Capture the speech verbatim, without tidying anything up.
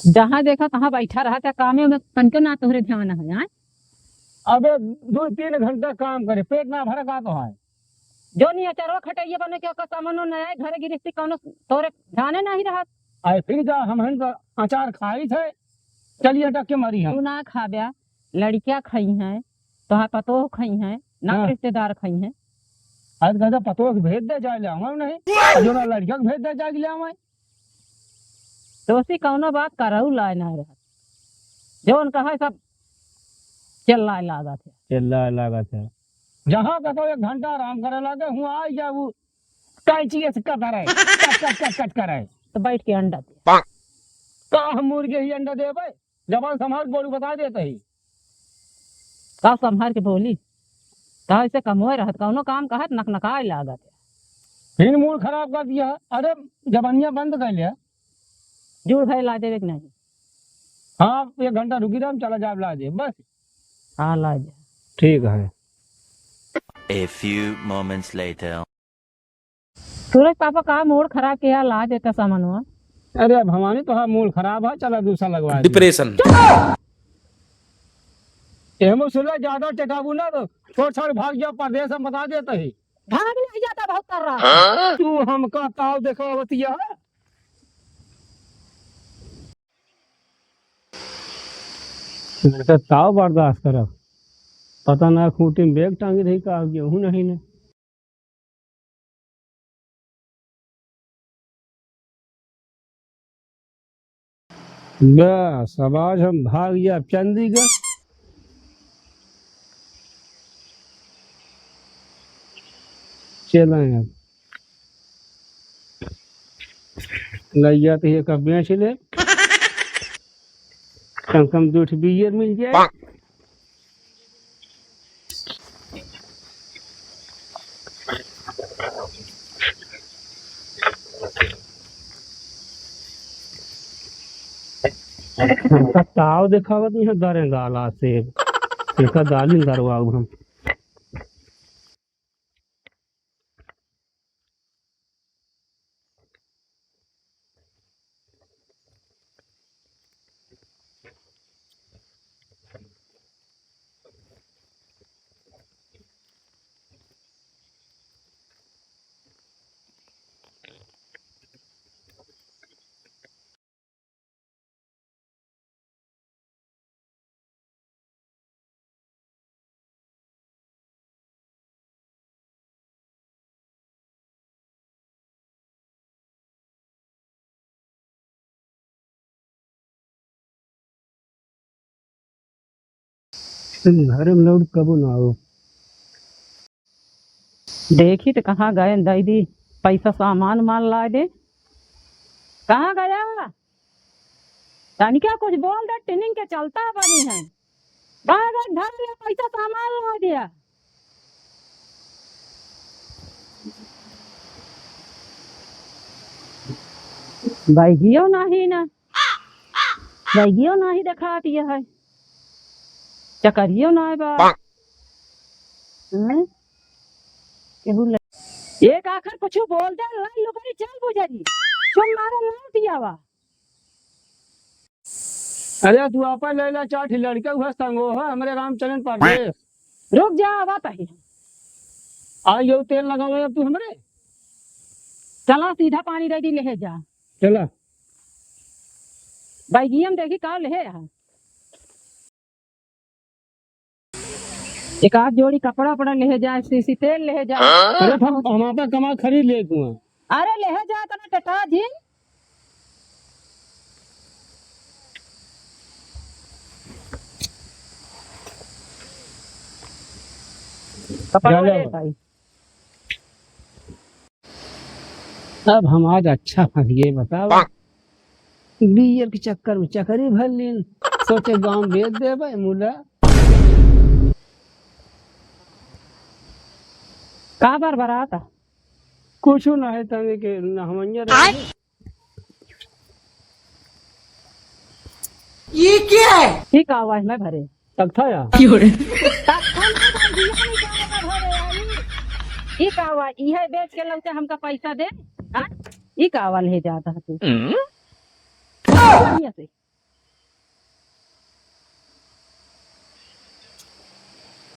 जहाँ देखा तहाँ बैठा रहत है, कामे में तनिको ना तोहरे ध्यान है, आय? अबे दो तीन घंटा काम करे, पेट ना भरे का तो है। जो नहीं अचरवा खटइया बने के ओकर सामानो न आए, घरे गिरस्ती कौनो तोहरे ध्याने नहीं रहत। आए फिर जा, हम हन तो अचार खाई थे, चलिए डक के मरी हम। तू ना खाब्या, लड़किया खाई हैं, तोहार पतोह खाई हैं, ना हाँ। रिश्तेदार खाई हैं। आज कहता पतोह के भेज दे जाए ले आवे नहीं, जो ना लड़किया के भेज दे जाए ले आवे। दोषी कौनो बात करऊ लाए ना रहत, जौन कहा सब चिल्लाए लागत है। चिल्लाए लागत है। जहाँ का तो एक घंटा आराम करे लागे, हुआ आई जाऊ कैंची से कट रहे, कट, कट, कट, कट करे। तो बैठ के अंडा दे। का हम मुर्गे ही अंडा देबे? जबान संभार के बोलू, बता देत ही। का संभार के बोली? का ऐसे कमोए रहत, कौनो काम कहत नकनकाए लागत है। फिर मूड खराब कर दिया। अरे जबानिया बंद कर लिया। जूड़ भय ला देवे कि नहीं? हाँ, एक घंटा रुकी रहा, हम चला जाब ला दे, बस। हाँ, ला दे। ठीक है। A few moments later. सूरज पापा का मूड खराब किया, ला देता सामानवा। अरे अब हमारी तो हाँ मूड खराब है, चला दूसरा लगवा दे। डिप्रेशन। एहमो सुला ज्यादा टेकाबू ना तो छोड़ छाड़ भाग जाओ परदेस, हम बता देते ही। भाग नहीं जाता, बहुत कर रहा। तू हमका ताव देखावतिया। लगता ताव बर्दाश्त करब। पता ना खूंटी में बैग टांगे रही का, गेहूं नहीं ने। बस, अब आज हम भाग जाब चंडीगढ़। चलें अब। लइया तो ये कब बेच ले, कम से कम दो ठो बियर मिल जाए। हमका ताव देखावत नहीं है, दरे गाला से। देखा गाली दरवाऊ हम। तुम घर में लौट कबो ना आओ। देखी तो कहाँ गए दीदी, पैसा सामान मान ला दे। कहाँ गया? तनिका कुछ बोल दे, टिनिंग के चलता बनी है। बार बार घर ले पैसा सामान ला दिया। बैगियो नाही ना, बैगियो नाही देखात है, चकरियो ना बा। हैं? केहू ले-, एक आखर कुछ बोल दे, लाई लुगरी चल बुझरी। चुम मारे लौट आवा। अरे तू आपन ले ला चार ठे लड़के हुआ संगो हो, हमरे रामचरण परदेस। रुक जा, आवा तही। आ यो तेल लगावे अब तू हमरे। चला सीधा पानी दे दी, लेहे जा। चला। बैगियम देखी का लेहे आ। एक आध जोड़ी कपड़ा उपड़ा लेहे जाए, सीसी तेल लेहे जाए। अरे हम, हम आपन कमा खरीद ले कुआं। अरे लेहे जाए तना टटा जी। कपड़ा ले ले भाई। अब हम आज अच्छा फंस गए, बताओ। बियर के चक्कर में चकरी भर लीन, सोचे गाँव बेच देबे मुला। का बरबरात? कुछ ना है, तने के नहवैया रहे। ये क्या है? ठीक आवाज में भरे। तख्ता या? तख्ता ना बा, दिया नहीं जाने का भरे आई। ई का हुआ? इहे बेच के लौटे हमका पैसा दे। हाँ? ई का हुआ ले जाता है तू? हम्म? बढ़िया से।